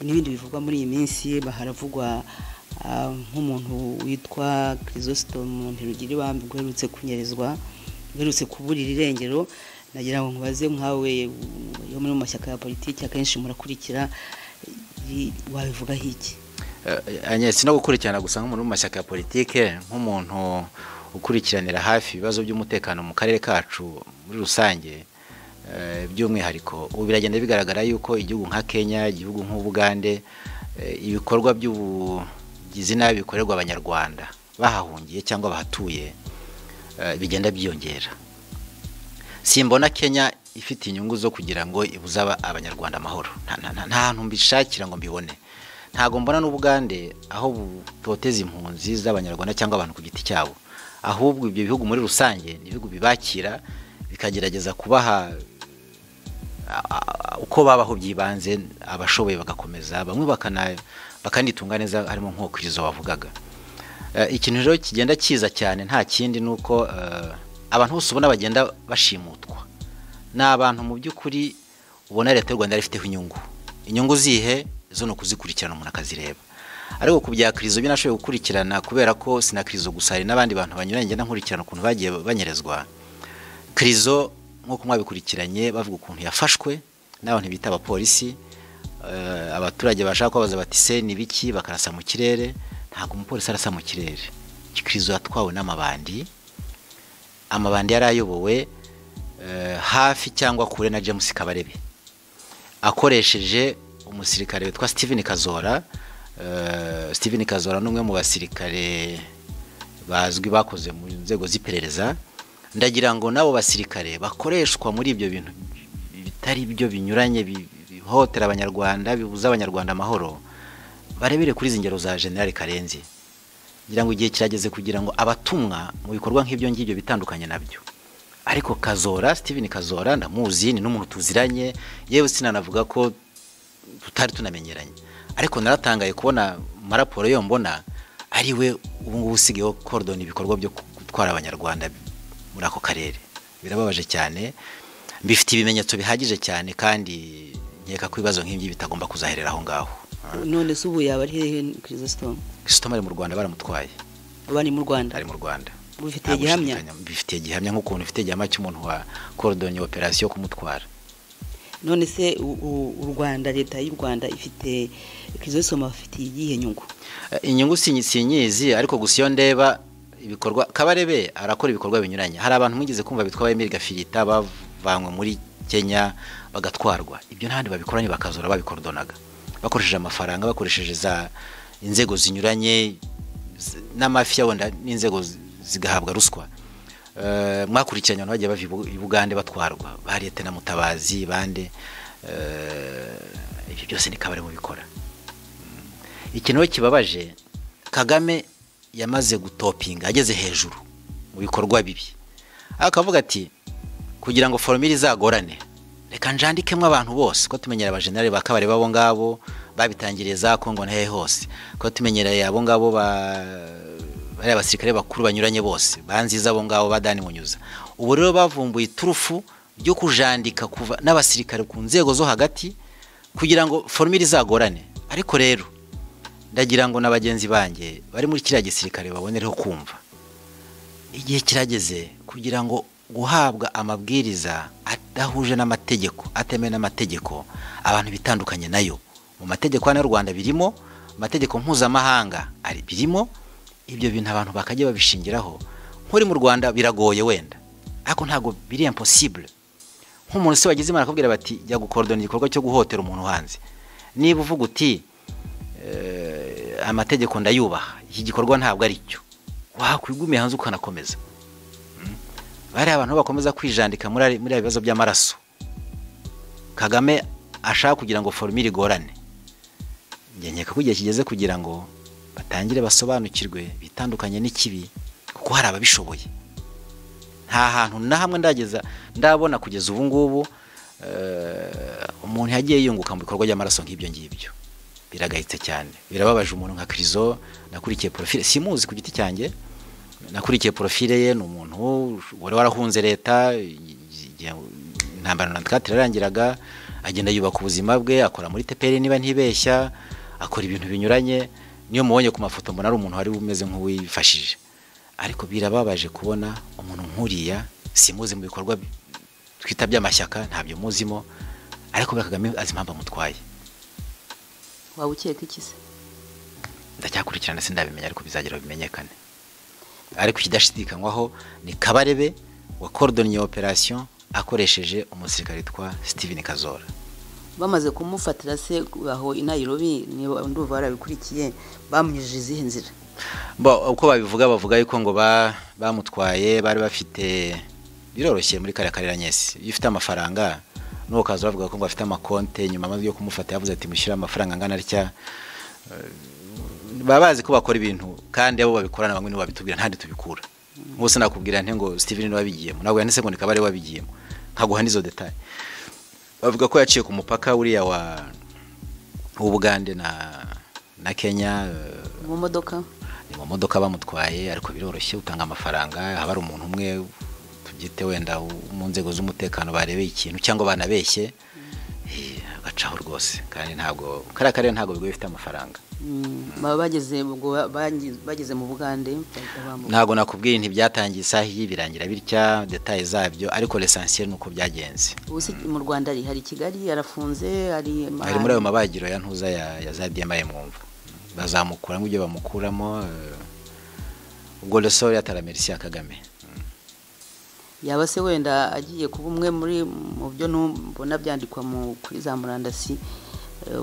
N'ibindi bivugwa muri iyi minsi, haravugwa nk'umuntu witwa Chrysostome Ntirugiribambe uherutse kunyerezwa, uherutse kuburira irengero. Nagira ngo nkubaze nkawe yo muri mu mashyaka ya politiki akenshi murakurikira, wabivugaho iki? Agnes, no gukurikirana gusa nk'umuntu mu mashyaka ya politike, nk'umuntu ukurikiranira hafi ibibazo by'umutekano mu karere kacu muri rusange, by'umwihariko ubu biragenda bigaragara yuko igihugu nka Kenya, igihugu nk'Ubugande, ibikorwa by'ubugizi nabi bikorerwa Abanyarwanda bahahungiye cyangwa bahatuye bigenda byiyongera. Simbona Kenya ifite inyungu zo kugira ngo ibuze Abanyarwanda amahoro, nta hantu mbishakira ngo mbibone. Ntago mbona n'Ubugande aho butoteza impunzi z'Abanyarwanda cyangwa abantu ku giti cyabo, ahubwo ibyo bihugu muri rusange ni ibihugu bibakira bikagerageza kubaha uko babaho byibanze, abashoboye bagakomeza, bamwe bakanitunga neza, harimo nk'uko Krizo wavugaga. Ikintu rero kigenda kiza cyane nta kindi nuko abantu bose ubona bagenda bashimutwa ni abantu mu by'ukuri ubona leta y'u Rwanda ifiteho inyungu. Inyungu zihe? Zo no kuzikurikirana umuntu akazireba. Ariko ku bya Krizo byo nashoboye gukurikirana, kubera ko sina Krizo gusa, hari n'abandi bantu banyuranye ngenda nkurikirana ukuntu bagiye banyerezwa. Krizo nk'uko mwabikurikiranye bavuga ukuntu yafashwe n'abantu bita abapolisi, abaturage bashaka kubabaza bati se ni biki, bakarasa mu kirere. Ntabwo umupolisi arasa mu kirere. Krizo yatwawe n'amabandi, amabandi yari ayobowe hafi cyangwa kure na James Kabarebe, akoresheje umusirikare witwa Steven Kazora. Steven Kazora ni umwe mu basirikare bazwi bakoze mu nzego z'iperereza. Ndagira ngo nabo basirikare bakoreshwa muri ibyo bintu bitari byo binyuranye bihotera Abanyarwanda, bibuza Abanyarwanda amahoro, barebere kuri izi ngero za General Karenzi. Ngira ngo igihe kirageze kugira ngo abatumwa mu bikorwa nk'ibyo ngibyo bitandukanye nabyo. Ariko Kazora, Steven Kazora ndamuzi, ni n'umuntu tuziranye, yewe sinanavuga ko tutari tunamenyeranye, ariko naratangaye kubona mu raporo yo mbona ari we ubu ngubu usigaye coordonner ibikorwa byo gutwara Abanyarwanda muri ako karere. Birababaje cyane, mbifite ibimenyetso bihagije cyane, kandi nkeka ko ibibazo nk'ibyo bitagomba kuzaherera aho ngaho. None se ubu yaba ari hehe Chrysostome? Chrysostome ari mu Rwanda, baramutwaye. Ubu ni mu Rwanda? Ari mu Rwanda. Ubifitiye gihamya? Bifitiye gihamya, nk'ukuntu ufite gihamya cy'umuntu wa coordonner operation kumutwara. None se u Rwanda, leta y'u Rwanda ifite Chrysostome afitiye iyihe nyungu? Inyungu sinyizi, ariko gusa iyo ndeba ibikorwa Kabarebe arakora ibikorwa binyuranye. Hari abantu mwigeze kumva bitwa Emile Gafirita bavanywe muri Kenya bagatwarwa, ibyo n'ahandi babikora ni bakazora babikoordonaga bakoresheje amafaranga, bakoresheje za inzego zinyuranye n'amafiya wenda n'inzego zigahabwa ruswa. Mwakurikiranye abantu bagiye bava i Bugande batwarwa, ba Leta na Mutabazi bande, ibyo byose ni Kabarebe mubikora. Ikintu kibabaje, Kagame yamaze gutopinga ageze hejuru mu bikorwa bibi, akavuga ati kugira ngo formule izagorane reka njandikemo abantu bose, ko tumenyera abajenerali ba Kabarebe abo ngabo babitangiriye za Kongo na hehe hose, ko tumenyereye abo ngabo bari abasirikare bakuru banyuranye bose banziza abo ngabo ba Dani Munyuza. Ubu rero bavumbuye iturufu ryo kujandika kuva n'abasirikare ku nzego zo hagati kugira ngo formule izagorane. Ariko rero ndagira ngo na bagenzi banjye bari muri kiriya gisirikare babonereho kumva igihe kirageze kugira ngo guhabwa amabwiriza adahuje n'amategeko, atemewe n'amategeko, abantu bitandukanye nayo. Mu mategeko hano y'u Rwanda birimo, amategeko mpuzamahanga ari birimo, ibyo bintu abantu bakajya babishingiraho. Nk'uri mu Rwanda biragoye wenda, ariko ntago biri impossible. Nk'umuntu se wagize Imana akubwira bati jya gukoordona igikorwa cyo guhotera umuntu hanze, niba uvuga uti amategeko ndayubaha, iki gikorwa ntabwo ari cyo, wakwigumiye hanze ukanakomeza. Bari abantu bakomeza kwijandika muri ibibazo by'amaraso Kagame ashaka kugira ngo formule igorane. Njye nkeka ko igihe kigeze kugira ngo batangire basobanukirwe bitandukanye n'ikibi, kuko hari ababishoboye. Nta hantu na hamwe ndageza ndabona kugeza ubu ngubu umuntu yagiye yunguka mu bikorwa by'amaraso nk'ibyo ngibyo. Biragayitse cyane, birababaje. Umuntu nka Krizo nakurikiye profile, simuzi ku giti cyanjye, nakurikiye profile ye, ni umuntu wari warahunze leta intambara na 94 yarangiraga, Agenda yubaka ubuzima bwe, akora muri TPR niba ntibeshya, akora ibintu binyuranye. Niyo mubonye ku mafoto mbona ari umuntu wari umeze nk'uwifashije. Ariko birababaje kubona umuntu nk'uriya, simuzi mu bikorwa twita by'amashyaka, ntabyo muzimo, ariko Kagame azi impamvu amutwaye. Waba ukeka iki se? Ndacyakurikirana, sindabimenya, ariko bizagera bimenyekane. Ariko ikidashidikanywaho ni Kabarebe wa coordonné operation akoresheje umusirikare witwa Steven Kazora. Bamaze kumufatira se aho i Nairobi, niba ndumva barabikurikiye, bamunyujije izihe nzira? Bo uko babivuga, bavuga yuko ngo bamutwaye bari bafite, biroroshye muri kariya karere nyese, iyo ufite amafaranga n'uwo kaza bavuga ko ngo afite amakonte. Nyuma amaze yo kumufata yavuze ati mushyire amafaranga angana atya. Baba bazi ko bakora ibintu, kandi abo babikorana bamwe nibo babitubwira, ntandi tubikura. Bose nakubwira nte ngo Steven niwe wabigiyemo, ntabwo yanditse ngo ni Kabare wabigiyemo, nkaguha n'izo detail. Bavuga ko yaciye ku mupaka uriya wa w'Ubugande na Kenya. Mu modoka? Ni mu modoka bamutwaye, ariko biroroshye, utanga amafaranga, haba hari umuntu umwe tubyite wenda mu nzego z'umutekano barebeye ikintu cyangwa banabeshye, agacaho rwose. Kandi ntabwo kariya karere ntabwo bigoye bifite amafaranga. Baba bageze ubwo bageze mu Bugande bahita Ntabwo nakubwiye ntibyatangiye isaha iyi birangira bitya, détails zabyo, ariko l'essentiel ni uko byagenze. Ubu se mu Rwanda ari hari Kigali, arafunze, ari Ari muri ayo mabagiro ya ntuza ya za DMI, mwumva bazamukuramo ibyo bamukuramo, ubwo le sort ya merci ya Kagame. Yaba se wenda agiye kuba umwe muri mu byo mbona byandikwa mu kuri za murandasi,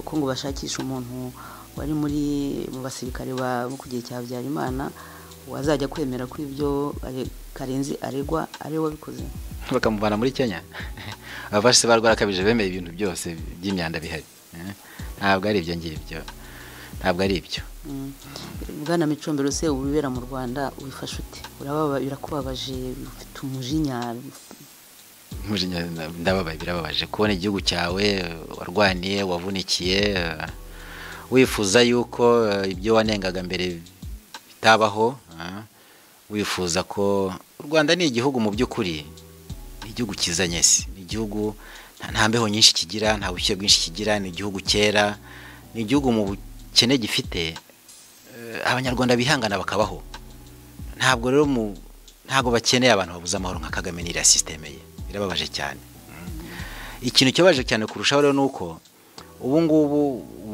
ko ngo bashakisha umuntu wari muri mu basirikare ba bo ku gihe cya Habyarimana wazajya kwemera ko ibyo Karenzi aregwa ari we wabikoze? Bakamuvana muri Kenya. Abafashe ba rwarakabije bemeye ibintu byose by'imyanda bihari. Ntabwo ari ibyo ngibyo, ntabwo ari ibyo. Bwana Micombero se, ubibera mu Rwanda ubifashe ute? Urababa, birakubabaje, ufite umujinya? Umujinya, ndababaye. Birababaje kubona igihugu cyawe warwaniye, wavunikiye, wifuza yuko ibyo wanengaga mbere bitabaho, wifuza ko u Rwanda ni igihugu, mu by'ukuri ni igihugu cyiza nyese, ni igihugu nta mbeho nyinshi kigira, nta bushyuhe bwinshi kigira, ni igihugu cyera, ni igihugu mu bukene gifite Abanyarwanda bihangana bakabaho. Ntabwo rero mu ntabwo bakeneye abantu babuze amahoro nka Kagame n'iriya système ye. Birababaje cyane. Ikintu kibabaje cyane kurushaho rero ni uko ubu ngubu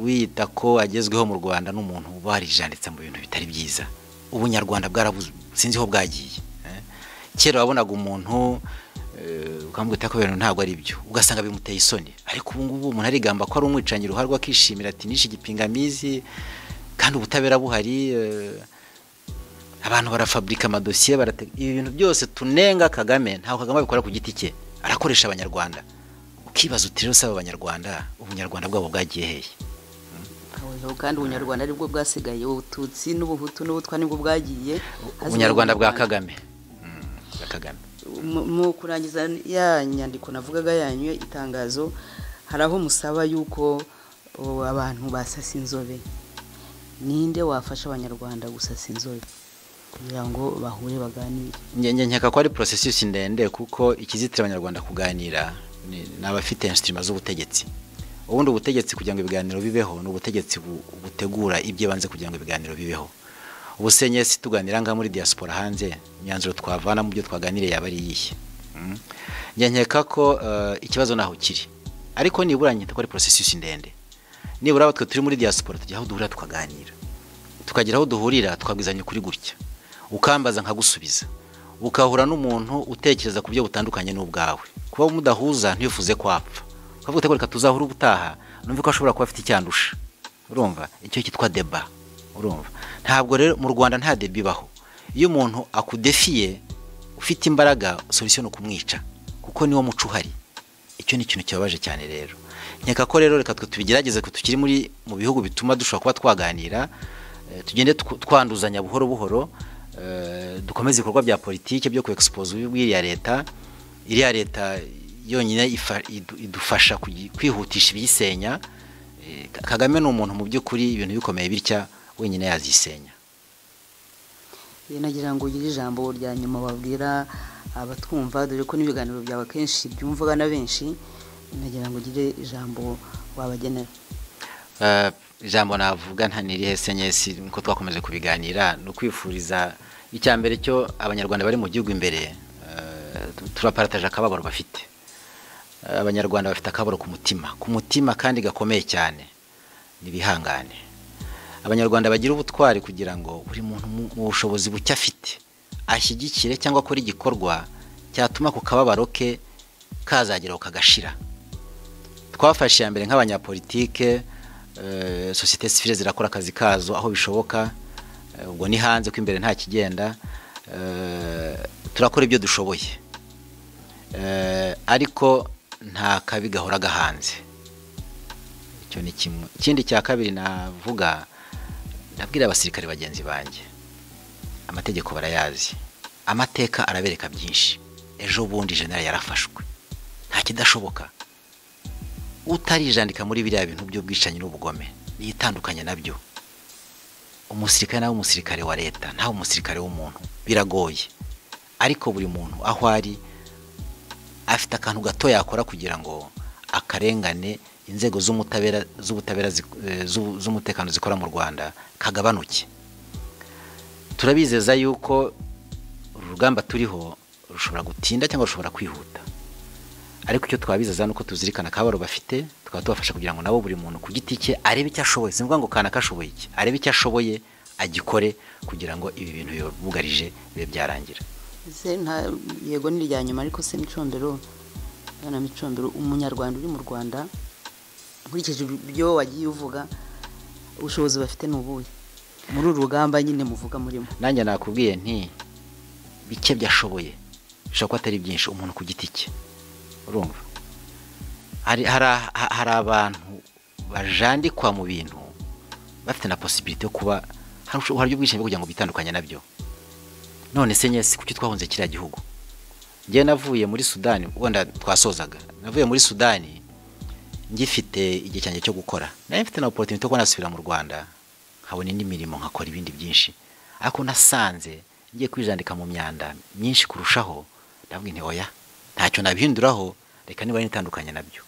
wita ko agezweho mu Rwanda n'umuntu uba warijanditse mu bintu bitari byiza. Ubunyarwanda bwarabuze, sinzi aho bwagiye. Kera wabonaga umuntu ukamubwira ko ibintu ntabwo ari byo, ugasanga bimuteye isoni, ariko ubu ngubu umuntu arigamba ko ari umwicanyi ruharwa, akishimira ati nishe igipingamizi, kandi ubutabera buhari. Abantu barafabrika amadosiye, ibi bintu byose tunenga Kagame, ntabwo Kagame abikora ku giti cye, arakoresha Abanyarwanda. Ukibaza uti rero saba Abanyarwanda, ubunyarwanda bwabo bwagiye hehe? Kandi ubunyarwanda aribwo bwasigaye, Ubututsi n'Ubuhutu n'Ubutwa nibwo bwagiye. Ubunyarwanda bwa Kagame, bwa Kagame. Mu kurangiza, ya nyandiko navugaga yanyu, itangazo, hari aho musaba yuko abantu basasa inzobe. Ninde wafasha Abanyarwanda gusasa inzobe kugira ngo bahure baganire? Njye nkeka ko ari processus ndende, kuko ikizitira Abanyarwanda kuganira ni abafite instruments z'ubutegetsi. Ubundi ubutegetsi, kugira ngo ibiganiro bibeho, ni ubutegetsi butegura iby'ibanze kugira ngo ibiganiro bibeho. Ubusenye si tuganira ngaha muri diaspora hanze, imyanzuro twavana mu byo twaganiriye yaba ari iyihe? Njye nkeka ko ikibazo naho kiri, ariko nibura nkeka ko ari processus ndende. Nibura twe turi muri diaspora tujya aho duhurira tukaganira, tukagira aho duhurira tukabwizanya ukuri gutya, ukambaza nkagusubiza, ukahura n'umuntu utekereza ku buryo butandukanye n'ubwawe, kuba mudahuza ntiwifuze kwapfa, ukavuga uti reka tuzahura ubutaha numve ko ashobora kuba afite icyandusha. Urumva icyo cyitwa débat? Urumva, ntabwo rero mu Rwanda nta débat ibaho. Iyo umuntu akudefiye ufite imbaraga, solution ni ukumwica, kuko niwo muco uhari. Icyo ni ikintu kibabaje cyane. Rero nkeka ko rero reka twe tubigerageze, ko tukiri muri mu bihugu bituma dushobora kuba twaganira, tugende twanduzanya buhoro buhoro, dukomeze ibikorwa bya politiki byo ku expose ububi bw'iriya leta. Iriya leta yonyine idufasha kwihutisha ibiyisenya. Kagame ni umuntu mu by'ukuri ibintu bikomeye bitya wenyine yazisenya. Nagira ngo ugire ijambo rya nyuma wabwira abatwumva, dore ko n'ibiganiro byawe akenshi byumvaga na benshi. Nagira ngo ugire ijambo wabagenera. Ijambo navuga nta nirihe senyesi, nkuko twakomeje kubiganira, ni ukwifuriza icya mbere cyo Abanyarwanda bari mu gihugu imbere, turaparataje akababaro bafite. Abanyarwanda bafite akababaro ku mutima, ku mutima kandi gakomeye cyane, nibihangane. Abanyarwanda bagira ubutwari kugira ngo buri muntu mu bushobozi buke afite ashyigikire cyangwa akore igikorwa cyatuma ku kababaro ke kazageraho kagashira. Twafashe iya mbere nk'abanyapolitike, sosiyete sivile zirakora akazi kazo aho bishoboka, ubwo ni hanze ko imbere nta kigenda, turakora ibyo dushoboye, ariko nta kabi gahora gahanze. Icyo ni kimwe. Ikindi cya kabiri navuga, ndabwira abasirikare bagenzi banjye, amategeko barayazi, amateka arabereka byinshi. Ejo bundi general yarafashwe, nta kidashoboka. Utarijandika muri biriya bintu by'ubwicanyi n'ubugome niyitandukanye nabyo. Umusirikare nawe umusirikare wa leta, nawe umusirikare w'umuntu, biragoye, ariko buri muntu aho ari afite akantu gato yakora kugira ngo akarengane inzego z'umutabera, z'ubutabera, z'umutekano zikora mu Rwanda kagabanuke. Turabizeza yuko uru rugamba turiho rushobora gutinda cyangwa rushobora kwihuta, ariko icyo twabizeza nuko tuzirikana akababaro bafite, tukaba tubafasha kugira ngo nabo buri muntu ku giti cye arebe icyo ashoboye. Simvuga ngo kanaka ashoboye iki, arebe icyo ashoboye agikore kugira ngo ibi bintu bibugarije bibe byarangira. Ese nta yego ni irya nyuma, ariko se Micombero, bwana Micombero, umunyarwanda uri mu Rwanda, nkurikije ibyo wagiye uvuga, ubushobozi bafite ni ubuhe muri uru rugamba nyine muvuga murimo? Nanjye nakubwiye nti bike byashoboye, bishobora kuba atari byinshi, umuntu ku giti cye. Urumva hari abantu bajandikwa mu bintu bafite na possibilité yo kuba hari ubwishingizi kugira ngo bitandukanye nabyo. None se nyese kuki twahunze kiriya gihugu? Njye navuye muri Sudani, wenda twasozaga, navuye muri Sudani ngifite igihe cyanjye cyo gukora, nari mfite na opportunity yo kuba nasubira mu Rwanda nkabona indi mirimo, nkakora ibindi byinshi, ariko nasanze ngiye kwijandika mu myanda myinshi kurushaho. Ndavuga nti oya, ntacyo nabihinduraho, reka niba nitandukanye nabyo.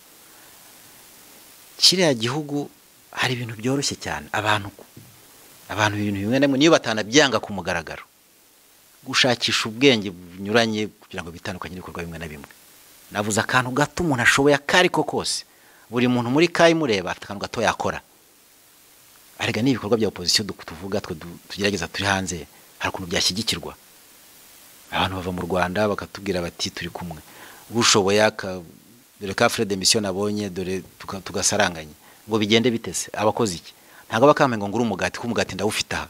Kiriya gihugu hari ibintu byoroshye cyane, abantu ibintu bimwe na bimwe niyo batanabyanga ku mugaragaro, gushakisha ubwenge bunyuranye kugira ngo bitandukanye n'ibikorwa bimwe na bimwe. Navuze akantu gato umuntu ashoboye akari ko kose, buri muntu muri kayi mureba afite akantu gato yakora. Arega ni ibikorwa bya opposition tuvuga twe tugerageza turi hanze, hari ukuntu byashyigikirwa. Abantu bava mu Rwanda bakatubwira bati turi kumwe, ushoboye dore ka frais de mission nabonye, dore tugasaranganye ngo bigende bitese. Abakozi iki ntago bakampe ngo ngure umugati, ko umugati ndawufite aha,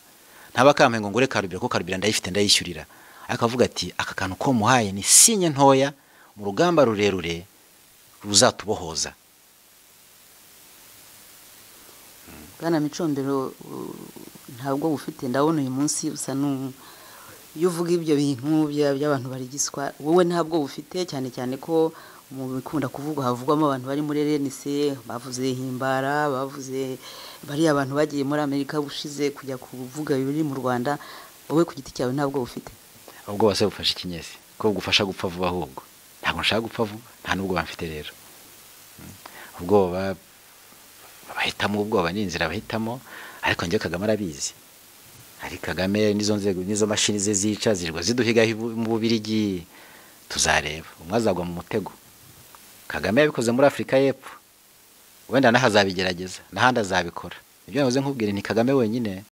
ntago bakampe ngo ngure karubira, ko karubira ndayifite ndayishyurira. Akavuga ati aka kantu ko muhaye ni sinye ntoya mu rugamba rurerure ruzatubohoza. Bwana Micombero, ntabwo ufite, ndabona uyu munsi usa iyo uvuga ibyo bintu by'abantu barigiswa, wowe ntabwo ufite, cyane cyane ko mu bikunda kuvugwa havugwamo abantu bari muri RNC, bavuze Himbara, bavuze bari abantu bagiye muri Amerika bushize kujya kuvuga ibiri mu Rwanda. Wowe ku giti cyawe ntabwo ufite? Ubwo bose bufasha ikinyesi ko bugufasha gupfa vuba, ahubwo ntabwo nshaka gupfa vuba, nta nubwo bamfite rero. Ubwoba bahitamo, ubwoba ni inzira bahitamo, ariko njye Kagame arabizi. Ari Kagame n'izo nzego n'izo mashini ze zica zirwa ziduhiga mu Bubirigi, tuzareba umwe azagwa mu mutego. Kagame yabikoze muri Afrika y'Epfo, wenda naho azabigerageza, n'ahandi azabikora. Ibyo nahoze nkubwira ni Kagame wenyine.